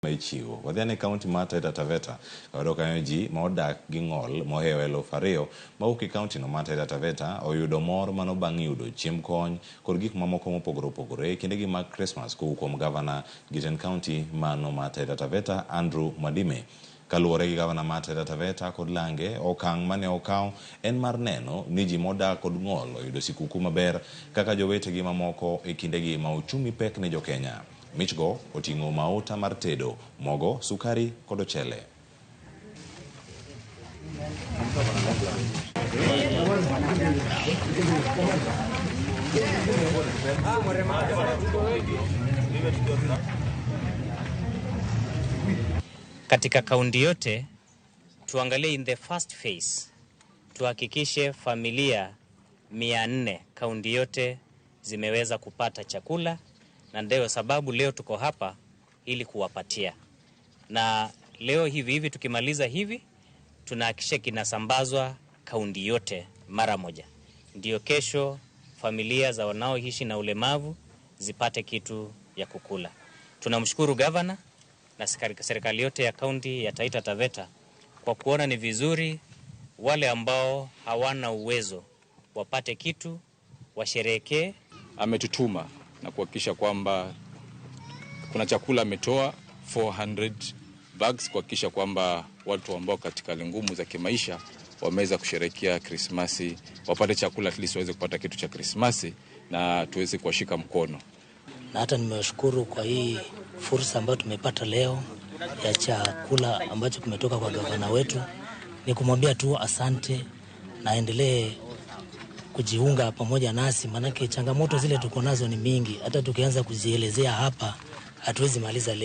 Ma ichiwo. Wadhi ane kaunti mar Taita Taveta kayudo kanyo ji ma odak gi ng'ol mohewo 2000 mawuok e kaunti no mar Taita Taveta oyudo mor mano bang' yudo chiemb kony kod gik mamoko mopogore opogore e kindegi mag Krismas kowuok kuom gavana gi jatend kaunti mano mar Taita Taveta Andrew Mwadime. Kaluwore gi gavana mar Taita Taveta kod lange, okang' mane okaw en mar neno ni ji modak kod ng'ol oyudo sikuku maber kaka jowetegi mamoko e kindegi ma ochumi pek ne jokenya. Michgo oting'o mauta mar tedo, mogo, sukari kod ochele. Katika kaunti yote tuangalie in the first phase, tuhakikishe familia 400 kaunti yote zimeweza kupata chakula, na ndio sababu leo tuko hapa ili kuwapatia. Na leo hivi hivi tukimaliza hivi tunahakikisha kinasambazwa kaunti yote mara moja, ndio kesho familia za wanaoishi na ulemavu zipate kitu ya kukula. Tunamshukuru gavana na serikali yote ya kaunti ya Taita Taveta kwa kuona ni vizuri wale ambao hawana uwezo wapate kitu washerehekee. Ametutuma na kuhakikisha kwamba kuna chakula, ametoa 400 bags kuhakikisha kwamba watu ambao katika hali ngumu za kimaisha wameweza kusherehekea Krismasi, wapate chakula, at least waweze kupata kitu cha Krismasi na tuweze kuwashika mkono. Na hata nimewashukuru kwa hii fursa ambayo tumepata leo ya chakula ambacho kimetoka kwa gavana wetu. Ni kumwambia tu asante na aendelee kujiunga pamoja nasi, maanake changamoto zile tuko nazo ni mingi, hata tukianza kuzielezea hapa hatuwezi maliza leo.